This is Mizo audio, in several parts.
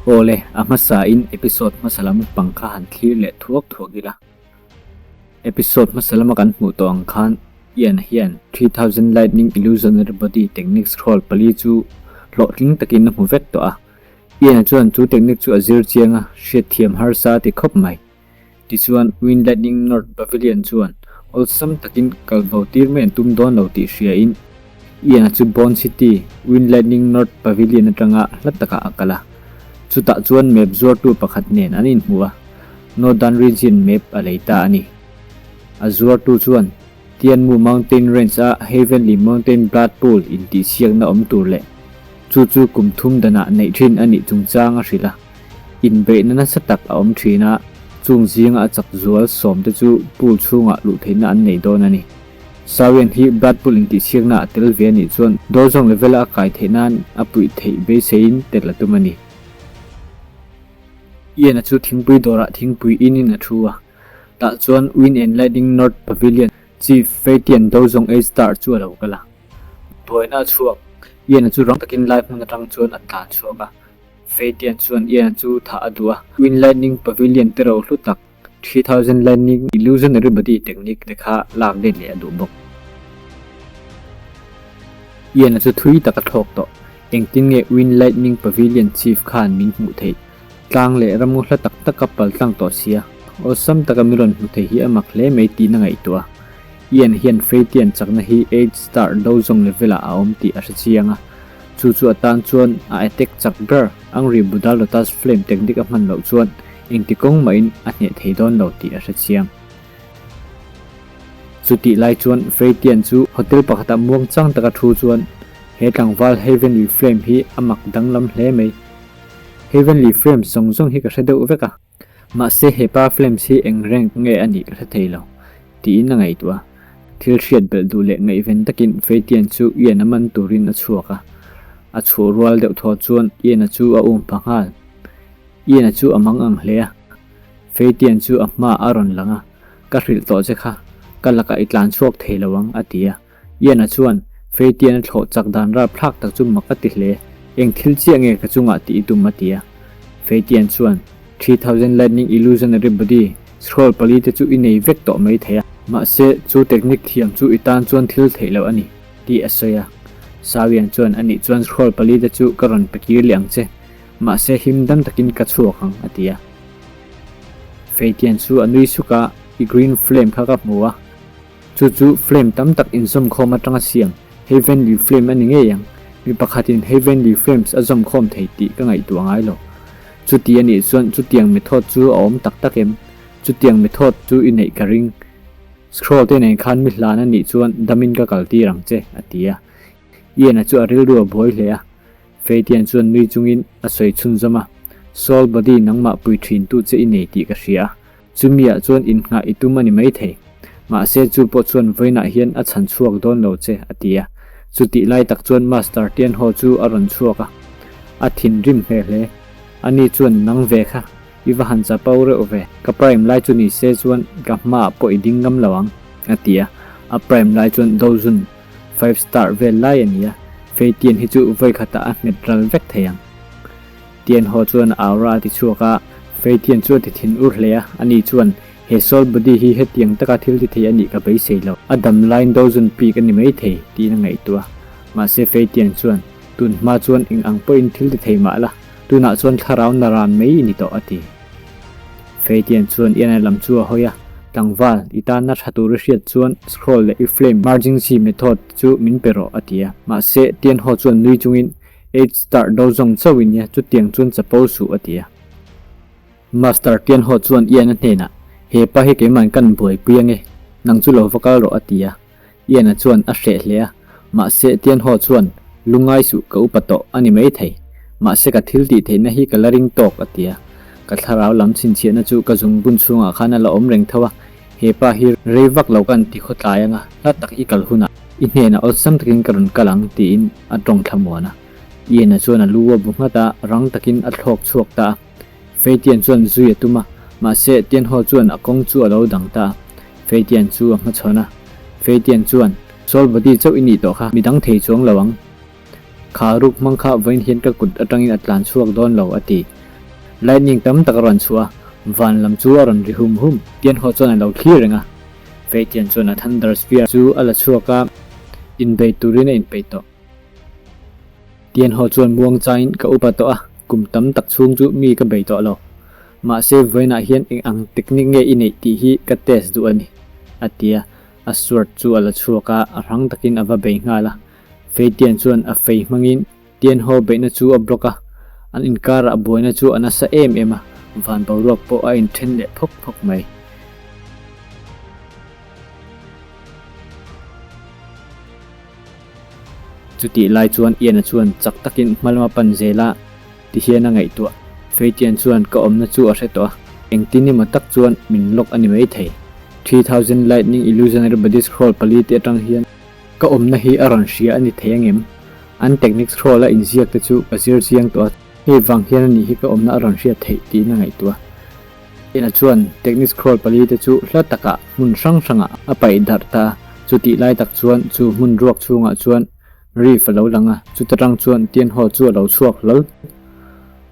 Awle, a hmasa in episode hmasa lam pang kha han thlir leh thuak thuak ila. Episode hmasa lama kan hmuh tawh ang khan Ian hian 3000 Lightning Illusionary Body Technique Scroll pali chu hlawhtling takin a hmu vek tawh a. Ian chuan chu technique chu a zir chiang a, hriatthiam harsa a ti khawp mai. Tichuan, Wind Lightning North Pavilion chuan awlsam takin kal bo tir mai an tum dawn lo tih hriain Ian-a chu Bone City, Wind Lightning North Pavilion atanga hla takah a kal a. Chutah chuan map zuartu pakhat nen an inhmu a, Northern Region map a lei ta a ni. A zuartu chuan Tianmu Mountain Range-a Heavenly Mountain Blood Pool intihsiakna awm tur leh chu chu kum thum danah neih thin a nih chungchang a hrilh a. Inbeihna nasa tak a awm thin a, chung zinga a chak zual sawmte chu pool chhungah luh theihna an nei dawn a ni. Sawian hi Blood Pool intihsiakna a tel ve a nih chuan dawlzawng level-a a kai theih nan a puih theih beiseiin tel a tum a ni. Ian-a chu thingpui dawrah thingpui inin a thu a. Tah chuan Wind and Lightning North Pavilion Chief Feitian Dozong Eight Star chu a lo kal a. Buaina a chhuak. Ian-a chu rang takin lai hmun atang chuan a tlan chhuak a. Feitian chuan Ian-a chu thah a duh a. Wind Lightning Pavilion te ro hlu tak, 3000 Lightning Illusionary Body Technique te kha lak let leh a duh bawk. Ian-a chu thui tak a thlawk tawh. Engtin nge Wind Lightning Pavilion Chief khan min hmuh theih? Tlang leh ramngaw hla tak tak a pal tlang tawh sia, awlsam taka mi rawn hmu thei hi a mak hle mai tiin a ngaihtuah a. Ian hian Feitian chakna hi eight star do zawng level ah a awm tih a hre chiang a, chu chu atan chuan a attack chak ber Angry Buddha Lotus Flame technique a hman loh chuan engti kawng mahin a hneh thei dawn lo tih a hre chiang. Chutih lai chuan Feitian chu hotel pakhatah muangchang taka thu chuan he tlangval Heavenly Flame hi a mak danglam hle mai. Heavenly Flames zawng zawng hi ka hre deuh vek a, mahse hepa Flames hi eng rank nge a nih ka hre thei lo, tiin a ngaihtuah a. Thil hriat belh duh leh ngaihven takin Feitian chu Ian a man turin a chhuak a. A chhuah rual deuh thaw chuan Ian-a chu a um pha nghal. Ian-a chu a mang ang hle a. Feitian chu a hmaah a rawn lang a, Ka hrilh tawh che kha, ka lakah i tlan chhuak thei lo ang, a ti a. Ian-a chuan Feitian a thlawh chak dan rapthlak tak chu mak a ti hle. Eng thil chiah nge ka chungah tih i tum a ti a. Feitian chuan, 3000 Lightning Illusionary Body scroll pali te chu i nei vek tawh mai thei a. Mahse, chu technique thiam chu i tan chuan thil theih loh a ni, tih a sawi a. Sawian chuan, Anih chuan scroll pali te chu ka rawn pe kir leh ang che. Mahse, him dam takin ka chhuak ang, a ti a. Feitian chu a nui suk a, I green flame kha ka hmu a. Chu chu flame tam tak inzawmkhawm atanga siam Heavenly Flame a ni ngei ang. Mi pakhatin Heavenly Flames a zawmkhawm thei tih ka ngaihtuah ngai lo. Chuti a nih chuan chutiang method chu a awm tak tak em? Chutiang method chu i neih ka ring. Scroll te nen khan mi hlan a nih chuan damin ka kal tir ang che, a ti a. Ian-a chu a rilru a buai hle a. Feitian chuan nui chungin a sawi chhunzawm a, Soul body nangmah pui thintu che i nei tih ka hria a. Chumiah chuan inngah i tum a ni maithei. Mahse chu pawh chuan vawiinah hian a chhan chhuak dawn lo che, a ti a. Chutih lai tak chuan Master Tianho chu a rawn chhuak a. A thinrim hmel hle. Ani chuan, Nang ve kha, i va han chapo reuh ve. Ka prime lai chu ni se chuan ka hmaah pawh i ding ngam lo ang, a ti a. A prime lai chuan Dozun five star vel lai a ni a, Feitian hi chu vawikhatah a hmet ral vek thei ang. Tianho chuan a aura a ti chhuak a, Feitian chu a ti thin ur hle a, ani chuan, He soul body hi hetiang taka thil ti thei a nih ka beisei lo, a dam laiin dozun pik a ni mai thei, tiin a ngaihtuah a. Mahse Feitian chuan, Tun hma chuan eng ang pawhin thil ti thei mah la, tunah chuan thlarau na ran mai i ni tawh, a ti. Feitian chuan Ian-a lam chu a hawi a, Tlangval, i tanna tha tur i hriat chuan scroll leh i flame emergency method chu min pe rawh, a ti a. Mahse Tianho chuan nui chungin, Eight star do zawng chauh i nia, chutiang chuan chapo suh a ti a. Master Tianho chuan Ian-a hnenah, He pa hi keima'n kan buaipui ange, nang chu lo va kal rawh a ti a. Ian-a chuan a hreh hle a, mahse Tianho chuan, Lungngai suh, ka upa tawh a ni maithei. Mahse ka thil tih theihna hi ka la ring tawk a ti a. Ka thlarau lam chhinchhiahna chu ka zungbun chhungah khan a la awm reng tho a, he pa hi rei vak lo kan ti khawtlai anga hla tak i kal hunah i hnenah awlsam takin ka rawn kal ang tiin a tawng thlamuan a. Ian-a chuan a lu a bu nghat a, rang takin a thlawk chhuak ta a. Feitian chuan zui a tum a, mahse Tianho chuan a kawng chu a lo dang ta a. Feitian chu a hmachhawn a. Feitian chuan, Soul body chauh i nih tawh kha, midang thei chuang lo ang. Kha ruk hmang kha vawiin hian ka kut atangin a tlan chhuak dawn lo, a ti. Lightning tam tak a rawn chhuah a, van lam chu a rawn ri hum hum. Tianhaw chuan a lo thlir reng a, Feitian chuan a Thunder Spear chu a la chhuak a, inbei turin a inpeih tawh. Tianhaw chuan muang chain ka upa tawh a, kum tam tak chhung chu mi ka bei tawh lo. Mahse vawiinah hian eng ang technique nge i neih tih hi ka test duh a ni, a ti a. A sword chu a la chhuak a, a rang takin a va bei nghal a. Feitian chuan a fei hmangin Tianhaw beihna chu a block a, an inkarah buaina chu a nasa em em a, van boruak pawh a inthen leh phawk phawk mai. Chutih lai chuan Ian-a chuan chak takin hma lama pan zel a, tihian a ngaihtuah. Feitian chuan ka awmna chu a hre tawh a, engtin emaw tak chuan min lock a ni maithei. 3000 Lightning Illusionary Body Scroll pali te atang hian ka awmna hi a rawn hria a ni thei angem? An technique scroll a inziak te chu ka zir chiang tawh a, hei vang hian a nih hi ka awmna a rawn hriat theih tiin a ngaihtuah. Ian-a chuan technique scroll pali te chu hla takah hmun hrang hrangah a paih darh ta a, chutih lai tak chuan chu hmun ruak chhungah chuan reef a lo lang a, chuta tang chuan Tianhaw chu a lo chhuak hlawl.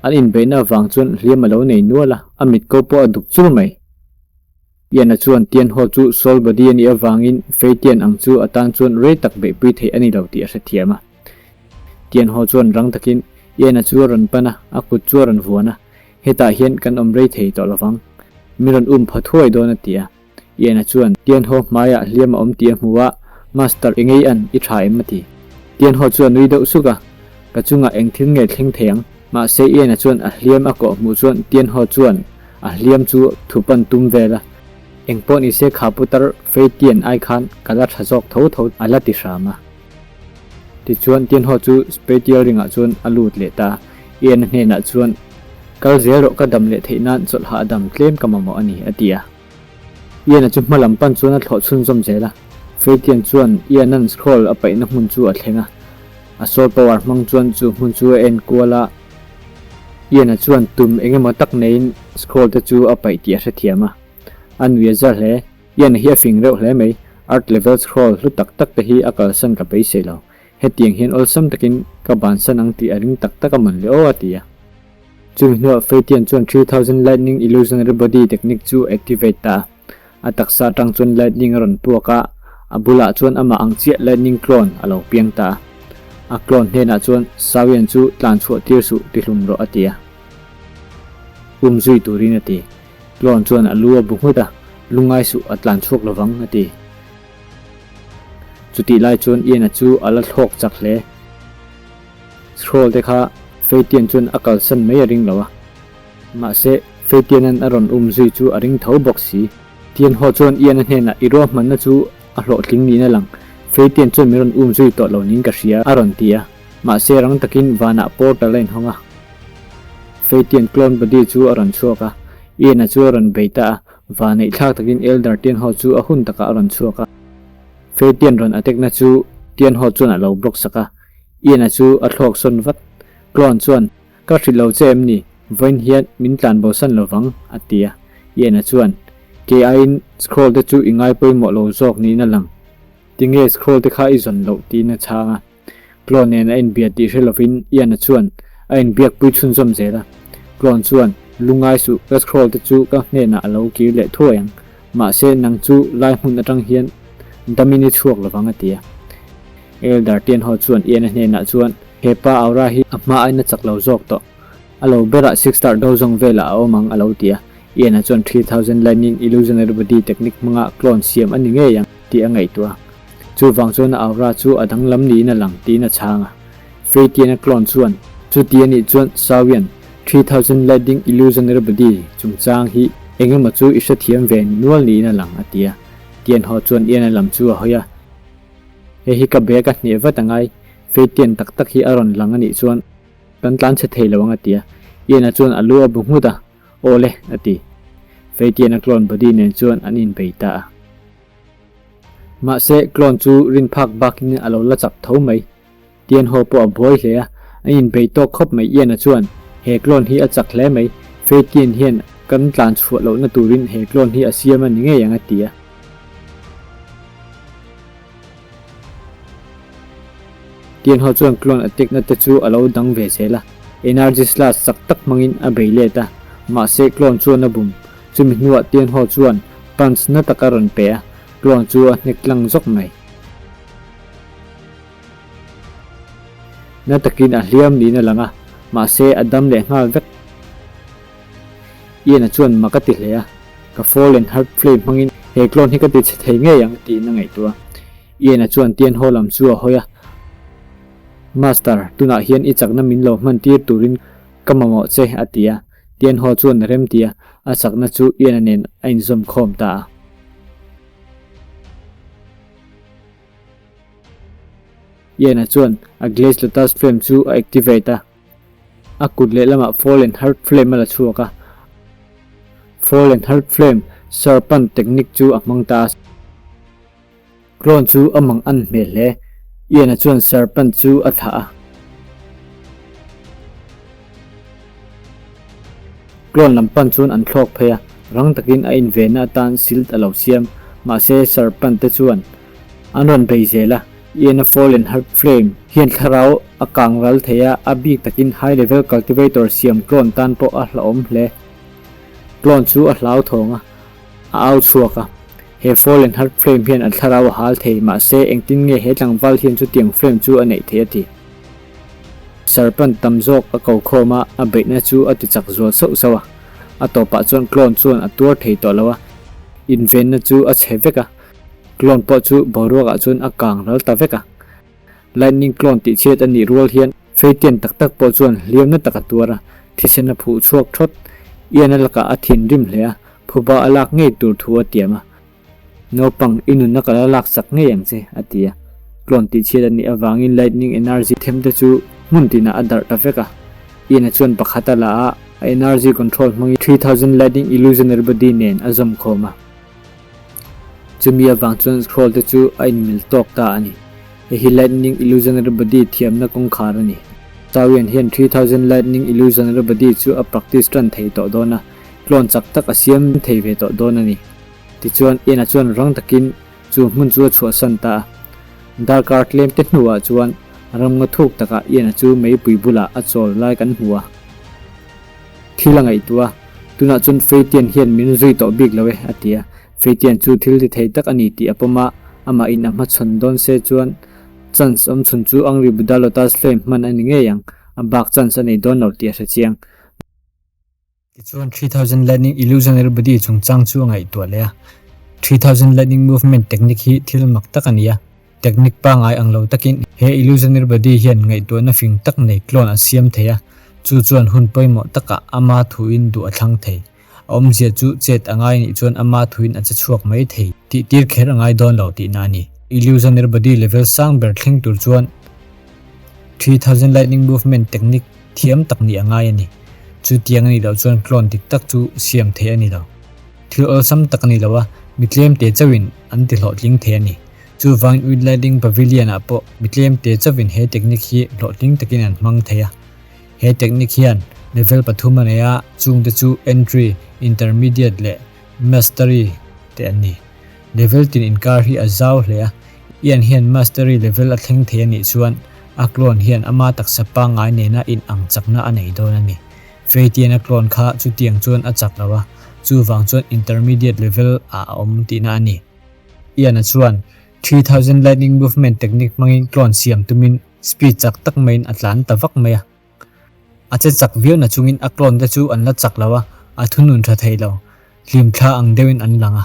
An inbeihna avang chuan hliam a lo nei nual a, a mitko pawh a duk chur mai. Ian-a chuan Tianhaw chu soul body a nih avangin Feitian ang chu a tan chuan rei tak beihpui theih a ni lo tih a hrethiam a. Tianhaw chuan rang takin Ian-a chu a rawn pan a, a kut chu a rawn vuan a, Hetah hian kan awm rei thei tawh lovang. Mi rawn um pha thuai dawn a ti a. Ian-a chuan Tianhaw hmaiah hliam a awm tih a hmu a, Master i ngei an, i tha em a ti. Tianhaw chu a nui deuh suk a, Ka chungah eng thil nge thleng thei ang? Mahse Ian-a chuan a hliam a kawh hmuh chuan Tianhaw chuan a hliam chu thu pan tum vel a, eng pawh ni se kha putar Feitian ai khan ka la tha zawk tho tho a la ti hram a. Tichuan Tianhaw chu Spatial ring ah chuan a lut leh ta a, Ian-a hnenah chuan, Kal zel rawh ka dam leh theih nan chawlh hahdam tlem ka mamawh a ni a ti a. Ian-a chu hma lam pan chuan a thlawh chhunzawm zel a, Feitian chuan Ian-a'n scroll a paihna hmun chu a thleng a, a soul power hmang chuan chu hmun chu a en kual a, Ian-a chuan tum eng emaw tak neiin scroll te chu a paih tih a hrethiam a, a nui a za hle. Ian-a hi a fing reuh hle mai, art level scroll hlu tak tak te hi a kalsan ka beisei lo, hetiang hian awlsam takin ka bansan ang tih a ring tak tak a mawn le aw a ti a. Chung hnuah Feitian chuan 3000 Lightning Illusionary Body Technique chu a activate ta a. A taksa atang chuan lightning a rawn puak a, a bulah chuan amah ang chiah lightning clone a lo piang ta a. A clone hnenah chuan Sawian chu tlan chhuah tir suh ti hlum rawh a ti a. Um zui turin a ti. Clone chuan a lu a bu nghut a, Lungngai suh a tlan chhuak lovang a ti. Chutih lai chuan Ian-a chu a la thlawk chak hle. Scroll te kha Feitian chuan a kalsan mai a ring lo a, mahse Feitianan a rawn um zui chu a ring tho bawk si. Tianhaw chuan Ian-a hnenah i ruahmanna chu a hlawhtling niin a lang, Feitian chuan min rawn um zui tawh lo niin ka hria a rawn ti a, mahse rang takin vanah portal a inhawng a. Feitian clone body chu a rawn chhuak a, Ian-a chu a rawn bei ta a, vaneih thlak takin Elder Tianhaw chu a hun takah a rawn chhuak a. Feitian rawn attack na chu Tianhaw chuan a lo block sak a, Ian-a chu a thlawk sawn vat. Clone chuan, Ka hrilh lo che em ni? Vawiin hian min tlan bosan lo vang, a ti a. Ian-a chuan, Kei aiin scroll te chu i ngai pawimawh lo zawk niin a lang. Tinge scroll te kha i zawn loh? tiin a chhang a. Clone nen a inbia tih hre lovin Ian-a chuan a inbiakpui chhunzawm zel a. Clone chuan, Lungngai suh, ka scroll te chu ka hnenah a lo kir leh thuai ang. Mahse, nang chu lai hmun atang hian damin i chhuak lovang, a ti a. Elder Tianho chuan Ian-a hnenah chuan, He pa aura hi a hma aiin a chak lo zawk tawh. A lo berah six star dozong velah a awm ang a lo ti a. Ian-a chuan 3000 Lightning Illusionary Body Technique hmanga clone siam a ni ngei ang tih a ngaihtuah a. Chuvang chuan a aura chu a danglam niin a lang tiin a chhang a. Fei Tian-a clone chuan, Chuti a nih chuan Sawian 3000 Lightning Illusionary Body chungchang hi eng emaw chu i hrethiam ve nual niin a lang a ti a. Tianho chuan Ian-a lam chu a hawi a. Hei hi ka bag a hneh vat angai, Feitian tak tak hi a rawn lang anih chuan kan tlan chhe thei lo ang a ti a. Ian-a chuan a lu a bu nghut a, Aw le, a ti. Feitian-a clone body nen chuan an inbei ta a. Mahse, clone chu rin phak bakin a lo la chak tho mai. Tianhaw pawh a buai hle a, a inbei tawk khawp mai Ian-a chuan, He clone hi a chak hle mai, Feitian hian kan tlan chhuah lohna turin he clone hi a siam a ni ngei ang a ti a. Tianhaw chuan clone a tikna te chu a lo dang ve zel a, Energy Slash chak tak hmangin a bei let a. Mahse clone chuan a bum. Chumi hnuah Tianho chuan punch na tak a rawn pe a, clone chu a hnek tlang zawk mai. Na takin a hliam niin a lang a, mahse a dam leh nghal vek. Ian-a chuan mak a ti hle a, Ka Fallen Heart Flame hmangin he clone hi ka ti chhe thei ngei ang tiin a ngaihtuah a. Ian-a chuan Tianho lam chu a hawi a, Master, tunah hian i chakna min lo hman tir turin ka mamawh che a ti a. Tianho chuan a remti a, a chakna chu Ian-a nen a inzawm khawm ta a. Ian-a chuan a Glaze Lotus Flame chu a activate a. A kut lehlamah Fallen Heart Flame a la chhuak a. Fallen Heart Flame Serpent technique chu a hmang ta a. Clone chu a mang an hmel hle. Ian-a chuan Serpent chu a thlah a. Clone lam pan chuan an thlawk phei a, rang takin a invenna atan silt a lo siam. Mahse Serpent te chuan an rawn bei zel a. Ian-a Fallen Heart Flame hian thlarau a kang ral thei a, a bik takin high level cultivator siam clone tan pawh a hlauhawm hle. Clone chu a hlauthawng a, a au chhuak a. He Fallen Heart Flame hian a thlarau a hal thei, mahse engtin nge he tlangval hian chutiang flame chu a neih theih a ti. Serpent tam zawk a ko khawm a, a beihna chu a ti chak zual sauh sauh a. A tawpah chuan clone chuan a tuar thei tawh lo a, invenna chu a chhe vek a. Clone pawh chu boruakah chuan a kang ral ta vek a. Lightning clone tih chhiat a nih rual hian Feitian tak tak pawh chuan hliamna tak a tuar a, thisen a phuh chhuak thawt. Ian a lakah a thinrim hle a, phuba a lak ngei tur thu a tiam a. Naupang, i nunna ka la lak chak ngei ang che, a ti a. Clone tih chhiat a nih avangin Lightning Energy them te chu hmun tinah a darh ta vek a. Ian-a chuan pakhat a la a, a energy control hmangin 3000 Lightning Illusionary Body nen a zawm khawm a. Chumi avang chuan scroll te chu a inmil tawk ta a ni. Hei hi Lightning Illusionary Body thiamna kawngkhar a ni. Chaoyan hian 3000 Lightning Illusionary Body chu a practice tan thei tawh dawn a, clone chak tak a siam thei ve tawh dawn a ni. Tichuan, Ian-a chuan rang takin chu hmun chu a chhuahsan ta a. Darkar tlem te hnuah chuan ramngaw thuk takah Ian-a chu meipui bulah a chawl lai kan hmu a. Thil a ngaihtuah a, tunah chuan Feitian hian min zui tawh bik lo e, a ti a. Feitian chu thil ti thei tak a ni tih a pawm a, amahin a hmachhawn dawn se chuan chance awm chhun chu Angry Buddha Lotus Flame hman a ni ngei ang, a bak chance a nei dawn lo tih a hre chiang. Tichuan 3000 Lightning Illusionary Body chungchang chu a ngaihtuah leh a, 3000 Lightning Movement technique hi thil mak tak a ni a. Technique pangngai ang lo takin he illusionary body hian ngaihtuahna fing tak nei clone a siam thei a, chu chuan hun pawimawh takah ama thuin duh a thlang thei. A awmzia chu chet a ngai nih chuan ama thuin a che chhuak mai thei tih tir kher a ngai dawn lo tihna a ni. Illusionary body level sang ber thleng tur chuan 3000 lightning movement technique thiam tak nih a ngai a ni. Chutiang a nih loh chuan clone dik tak chu siam theih a ni lo. Thil awlsam tak a ni lo a, mi tlemte chauhin an ti hlawhtling thei a ni. Chuvangin Weed Lighting Pavilion ah pawh mi tlemte chauhin he technique hi hlawhtling takin an hmang thei a. He technique hian level pathum a nei a, chungte chu Entry, Intermediate leh Mastery te an ni. Level tin inkar hi a zau hle a, Ian hian Mastery level a thleng thei a nih chuan a clone hian ama taksa pangngai nena inang chakna a nei dawn a ni. Feitian a clone kha chutiang chuan a chak lo a, chuvang chuan Intermediate level ah a awm tihna a ni. Ian-a chuan 3000 Lightning Movement technique hmangin clone siam tumin speed chak tak maiin a tlan ta vak mai a. A che chak viau na chungin a clone te chu an la chak lo a, a thunun tha thei lo. Hlimthla ang deuhin an lang a.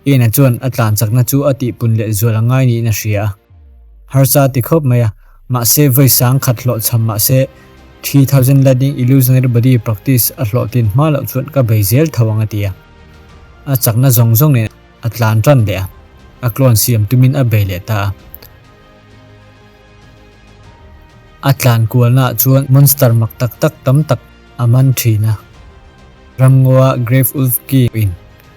Ian-a chuan a tlan chakna chu a tihpun leh zual a ngai niin a hria a. Harsa a ti khawp mai a, mahse vawi sang khat hlawhchham mahse 3000 Lightning Illusionary Body practice a hlawhtlin hma loh chuan ka bei zel tho ang a ti a. A chakna zawng zawng nen a tlan tan leh a, a clone siam tumin a bei leh ta a. A tlan kualnaah chuan monster mak tak tak tam tak a man thin a. Ramngawa Grave Wolf King in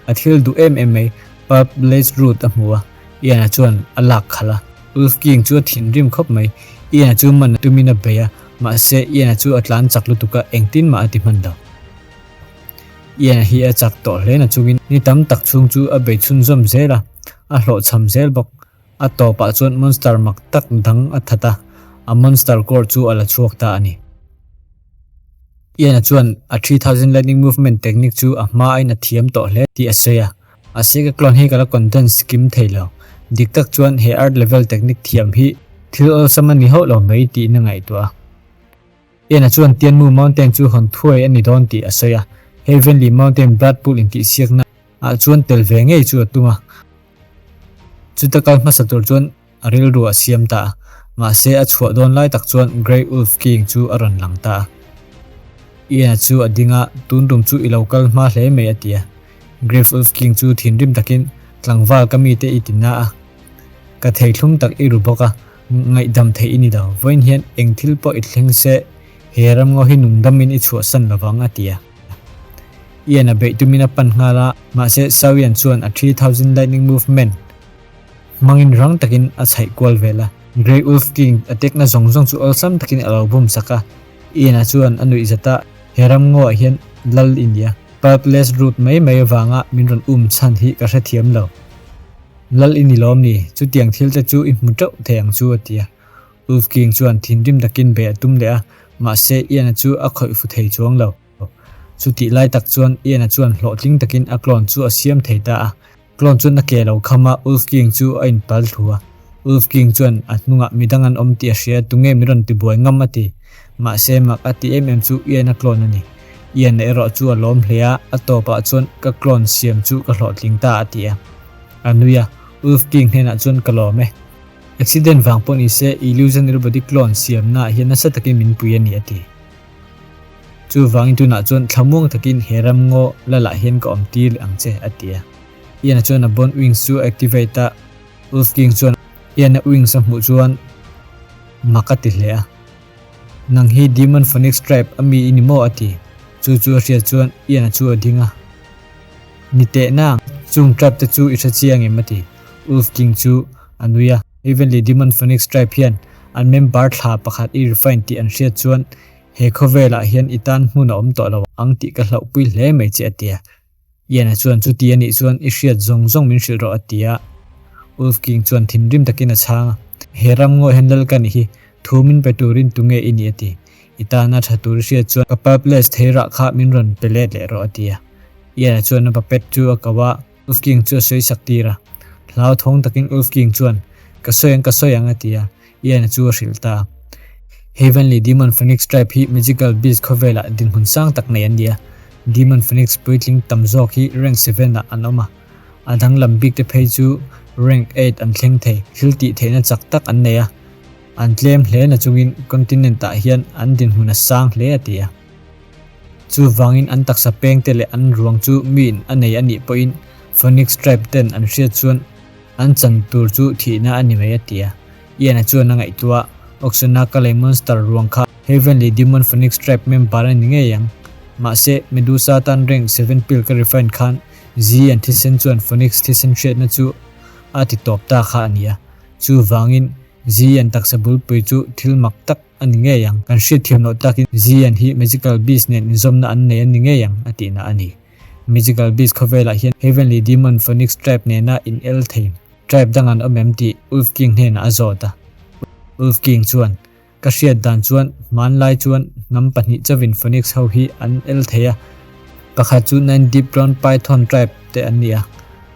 a thil duh em em mai Pulp Blaze Root a hmu a, Ian-a chuan a lak khalh a. Wolf King chu a thinrim khawp mai, Ian-a chu man tumin a bei a, mahse Ian-a chu a tlan chak lutuk a, engtin mah a ti hman lo. Ian hi a chak tawh hle na chungin ni tam tak chhung chu a bei chhunzawm zel a, a hlawhchham zel bawk. A tawpah chuan monster mak tak dang a that a, a monster core chu a la chhuak ta a ni. Ian-a chuan a 3000 Lightning Movement technique chu a hma aiin a thiam tawh hle tih a sawi a. Mahse ka clone hi ka la condense kim thei lo. Dik tak chuan he art level technique thiam hi thil awlsam a ni hauh lo mai tiin a ngaihtuah a. Ian-a chuan Tianmu Mountain chu hawn thuai a ni dawn tih a sawi a. Heavenly Mountain Blood Pool intihsiakna ah chuan tel ve ngei chu a tum a. Chuta kal hmasa tur chuan a rilru a siam ta a, mahse a chhuah dawn lai tak chuan Grey Wolf King chu a rawn lang ta a. Ian-a chu a ding a, Tun tum chu i lo kal hma hle mai a ti a. Grey Wolf King chu thinrim takin, Tlangval ka mite i ti na a, ka theithlum tak i ru bawk a, ngaihdam theih i ni lo, vawiin hian eng thil pawh i thleng se, he ramngaw hi nungdamin i chhuahsan lovang a ti a. Ian-a beih tumin a pan nghal a, mahse Sawian chuan a 3000 Lightning Movement, Hmangin rang takin a chhaih kual vel a. Grey Wolf King a tekna zawng zawng chu awlsam takin a lo bum sak a. Ian-a chuan a nuih zat a, He ram ngaw ah hian lal i nia. Purpless root mai mai avanga min rawn um chhan hi ka hrethiam lo. Lal i ni lawm ni? Chutiang thil te chu i hmu teuh thei ang chu a ti a. Wolf King chuan thinrim takin bei a tum leh a, mahse Ian-a chu a khawih fu thei chuang lo. Chutih lai tak chuan Ian-a chuan hlawhtling takin a clone chu a siam thei ta a. Clone chuan a ke lo kham a, Wolf King chu a inpal thlu a. Wolf King chuan a hnungah midang an awm tih a hria, tunge min rawn tibuai ngam a ti. Mahse mak a ti em em chu Ian-a clone a ni. Ian-a erawh chu a lawm hle a, a tawpah chuan ka clone siam chu ka hlawhtling ta a ti a. A nui a, Wolf King hnenah chuan ka lawm e. Accident vang pawh ni se Illusionary Body Clone siamnaah hian nasa takin min pui a ni a ti. Chuvangin tunah chuan thlamuang takin he ramngaw lalah hian ka awm tir leh ang che, a ti a. Ian-a chuan a Bone Wings chu a activate a, Wolf King chuan Ian-a wings a hmuh chuan mak a ti hle a. Nang hi Demon Phoenix Tribe a mi i ni maw? a ti. Chu chu a hriat chuan Ian-a chu a ding a. Ni teh nang, chung tribe te chu i hre chiang em? a ti. Wolf King chu a nui a. Heavenly Demon Phoenix Tribe hian an member thla pakhat i refine tih an hriat chuan he khawvelah hian i tan hmun a awm tawh lo ang tih ka hlauhpui hle mai che a ti a. Ian-a chuan chuti a nih chuan i hriat zawng zawng min hrilh rawh a ti a. Wolf King chuan thinrim takin a chhang a, He ram ngaw hian lal ka nih hi, thu min pe turin tunge i nih a ti. I tana tha tur i hriat chuan ka purples theirah kha min rawn pe let leh rawh a ti a. Ian-a chuan a puppet chu a ko a. Wolf King chu a sawi sak tir a. Hlauthawng takin Wolf King chuan, Ka sawi ang, ka sawi ang, a ti a. Ian-a chu a hrilh ta a. Heavenly Demon Phoenix Tribe hi Magical Beast khawvelah dinhmun sang tak nei an ni a. Demon Phoenix puitling tam zawk hi Rank Seven-ah an awm a. A danglam bikte phei chu Rank Eight an thleng thei. Thil tih theihna chak tak an nei a. An tlem hle na chungin continent-ah hian an dinhmun a sang hle a ti a. Chuvangin an taksa pengte leh an ruang chu miin a nei a nih pawhin Phoenix Tribe ten an hriat chuan an chan tur chu thihna a ni mai a ti a. Ian-a chuan a ngaihtuah a, Oksana ka lei monster ruang kha Heavenly Demon Phoenix Tribe member a ni ngei ang. Mahse, Medusa tan rank seven pill ka refine khan Zi an thisen chuan Phoenix thisen hriatna chu a ti tawp ta kha a ni a. Chuvangin, Zi an taksa bulpui chu thil mak tak a ni ngei ang. Kan hriatthiam loh takin Zian hi Magical Beast nen inzawmna an nei a ni ngei ang a tihna a ni. Magical Beast khawvelah hian Heavenly Demon Phoenix Tribe nena in el thei tribe dang an awm em tih Wolf King hnenah a zawt a. Wolf King chuan, Ka hriat dan chuan hmanlai chuan hnam pahnih chauhin Phoenix ho hi an el thei a, pakhat chu Nine Deep Brown Python Tribe te an ni a,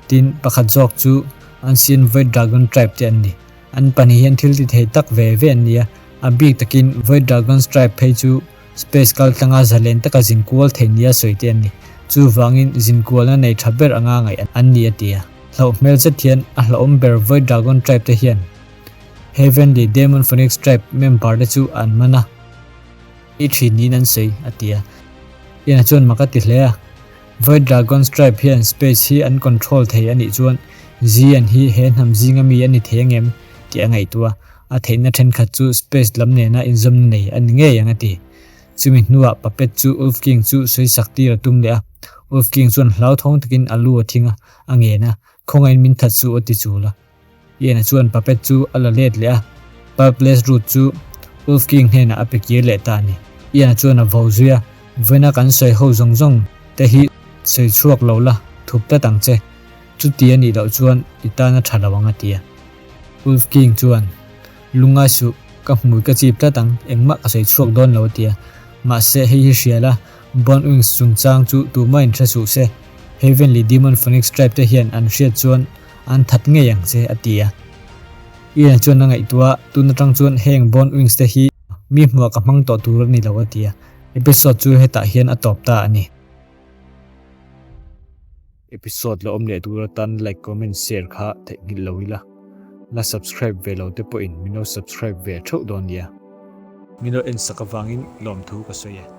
tin pakhat zawk chu Ancient Void Dragon Tribe te an ni. An pahnih hian thil ti thei tak ve ve an ni a, a bik takin Void Dragon's Tribe phei chu space kal tlanga zalen taka zin kual thei nia sawi te an ni. Chuvangin zin kualna nei tha ber anga ngaih an ni a ti a. Hlauh hmel zet hian a hlauhawm ber Void Dragon Tribe te hian Heavenly Demon Phoenix Tribe member te chu an man a, i thin niin an sawi a ti a. Ian-a chuan mak a ti hle a. Void Dragon's Tribe hian space hi an control thei a nih chuan Zian hi he hnam zinga mi a ni thei angem tih a ngaihtuah a, a theihna thenkhat chu space lam nena inzawmna nei a ni ngei ang a ti. Chumi hnuah puppet chu Wolf King chu sawisak tir a tum leh a, Wolf King chuan hlauthawng takin a lu a thing a, a ngen a, Khawngaihin min that suh a ti chul a. Ian-a chuan puppet chu a la let leh a, Purpless Root chu Wolf King hnenah a pe kir leh ta a ni. Ian-a chuan a vo zui a, Vawiina kan sawi ho zawng zawng te hi sawi chhuak lo la, thup tlat ang che. Chuti a nih loh chuan i tan a tha lo ang a ti a. Wolf King chuan, Lungngai suh, ka hmui ka chip tlat ang, engmah ka sawi chhuak dawn lo a ti a. Mahse, hei hi hria la, Bone Wings chungchang chu tumah in hre suh se, Heavenly Demon Phoenix Tribe te hian an hriat chuan an that ngei ang che, a ti a. Ian chuan a ngaihtuah a, tun atang chuan heng Bone Wings te hi mi hmuah ka hmang tawh tur a ni lo, a ti a. Episode chu hetah hian a tawp ta a ni. Episode la awm leh tur atan like, comment, share kha theihnghilh lo ila. La subscribe ve lo te pawhin min lo subscribe ve theuh dawn nia. Min lo en sak avangin lawmthu ka sawi e.